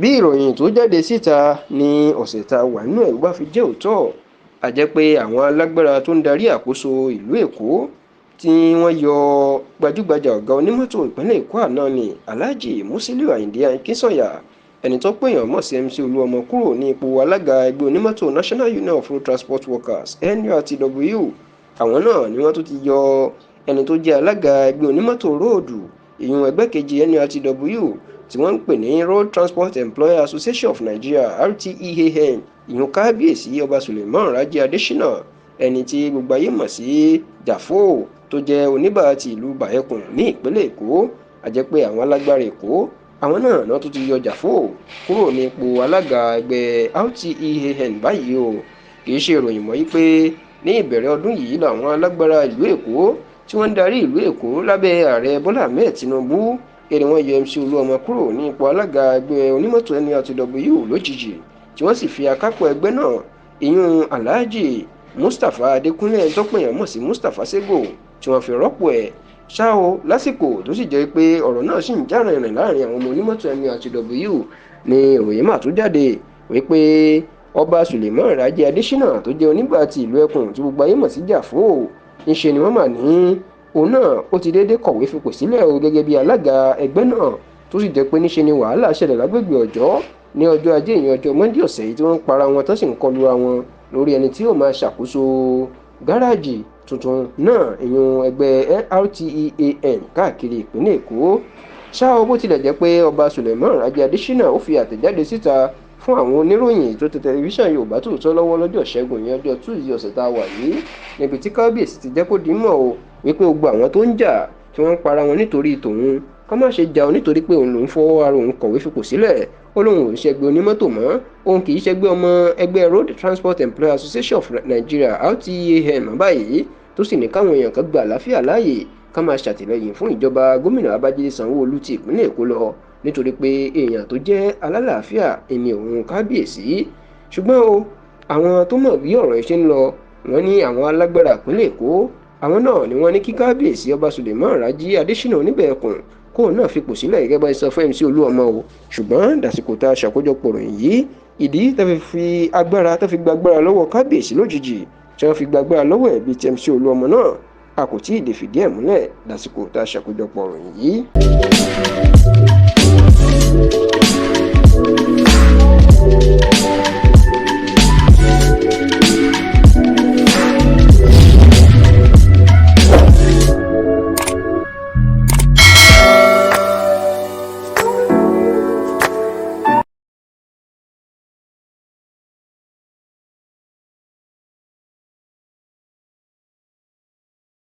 Bí ìròyìn tó jáde síta ní ọ̀sẹ̀ tá a wà nínú ẹ̀ bá fi jẹ́ òótọ́, a jẹ́ pé àwọn alágbára tó ń darí àkóso ìlú Èkó tí wọ́n yọ gbajúgbajà ọ̀gá onímọ́tò ìpínlẹ̀ Èkó àná ní Alhaji Musiliu Ayinde Akinsanya, ẹni tó pèèyàn mọ̀ sí MC Olúọmọ, kúrò ní ipò alága ẹgbẹ́ onímọ́tò National Union of Road Transport Workers, NURTW. Àwọn náà ni wọ́n tún ti yọ ẹni tó jẹ́ alága ẹgbẹ́ onímọ́tò róòdù, ìyún ẹgbẹ́ kejì NURTW tí wọ́n ń pè ní Road Transport Employer Association of Nigeria, RTEAN, ìyún Kábíyèsí Ọba Suleiman Raji Adesina, ẹni tí gbogbo ayé mọ̀ sí Jàfó, tó jẹ́ oníbà ti ìlú Bàyẹ̀kùn ní ìpínlẹ̀ Èkó. Àjẹ́ pé àwọn alágbára Èkó, àwọn náà náà tún ti yọ Jàfó kúrò ní ipò alága ẹgbẹ́ RTEAN báyìí o. Kì í ṣe ìròyìn mọ́ yí pé ní ìbẹ̀rẹ̀ ọdún yìí làwọn alágbára ìlú Èkó tí wọ́n ń darí ìlú Èkó lábẹ́ ààrẹ Bọ́lá Ahmed Tinubu kéde wọ́n yọ MC Olúọmọ kúrò ní ipò alága ẹgbẹ́ onímọ́tò NURTW lójijì, tí wọ́n sì fi akápò ẹgbẹ́ náà, ìyún Alhaji Mustapha Adékúnlé tó pèèyàn mọ̀ sí Mustapha Sego, tí wọ́n fi rọ́pò ẹ̀. Ṣá o, lásìkò tó sì jẹ́ pé ọ̀rọ̀ náà sì ń já rìnrìn láàrin àwọn ọmọ onímọ́tò NURTW ni ìròyìn mà tún jáde wípé Ọba Suleiman Raji Adesina, tó jẹ́ onígbà ti ìlú Ẹkùn tí gbogbo ayé mọ̀ sí Jàfó, ńṣe ni wọ́n mà ní òun náà ó ti déédé kọ̀wé fipò sílẹ̀ o gẹ́gẹ́ bí alága ẹgbẹ́ náà, tó sì jẹ́ pé níṣe ni wàhálà ṣẹlẹ̀ lágbègbè Ọ̀jọ́ ní ọjọ́ Ajé, ìyẹn ọjọ́ Monday ọ̀sẹ̀ yìí, tí wọ́n ń para wọn tó sì ń kọlu ra wọn lórí ẹni tí yóò máa ṣàkóso gáràjì tuntun náà, ìyún ẹgbẹ́ RTEAN káàkiri ìpínlẹ̀ Èkó. Ṣá o, bó tilẹ̀ jẹ́ pé Ọba Suleiman Raji Adesina ó fi àtẹ̀jáde síta fún àwọn oníròyìn tó tẹ tẹlifíṣàn Yorùbá Tòótọ́ lọ́wọ́ lọ́jọ́ Ṣẹ́gun, ìyẹn ọjọ́ Tuesday ọ̀sẹ̀ tá a wà yìí, níbi tí kábíyèsí ti jẹ́ kó di mọ̀ o wípé gbogbo àwọn tó ń jà tí wọ́n ń para wọn nítorí tòun kọ́ má ṣe jà o, nítorí pé òun lòún fọwọ́ ara òun kọ̀wé fipò sílẹ̀. Ó lóun ò ṣẹgbẹ́ onímọ́tò mọ́, òun kì í ṣẹgbẹ́ ọmọ ẹgbẹ́ Road Transport Employer Association of Nigeria, RTEAN, mọ́ báyìí, tó sì ní káwọn èèyàn kan gba àlàáfíà láàyè, ká máa ṣàtìlẹ́yìn fún ìjọba gómìnà Babájídé Sanwó-Olú ti ìpínlẹ̀ Èkó lọ, nítorí pé èèyàn tó jẹ́ alálàáfíà ẹni òun kábíyèsí. Ṣùgbọ́n o, àwọn tó mọ̀ bí ọ̀rọ̀ yìí ṣe ń lọ, wọ́n ní àwọn alágbára ìpínlẹ̀ Èkó, àwọn náà ni wọ́n ní kí kábíyèsí Ọba Suleiman Raji Adesina Oníbẹ̀ẹ̀kùn kóun náà fipò sílẹ̀ gẹ́gẹ́ bá ṣe sọ fún MC Olúọmọ o. Ṣùgbọ́n dàsìkò tá a ṣàkójọpọ̀ ròyìn yìí, ìdí tó fi fi agbára tó fi gba agbára lọ́wọ́ kábíyèsí lójijì, tí wọ́n fi gba agbára lọ́wọ́ ẹ̀ bíi ti MC Olúọmọ náà, a kò tí ì lè fìdí ẹ̀ múlẹ̀ dàsìkò tá a ṣàkójọpọ̀ ròyìn yìí.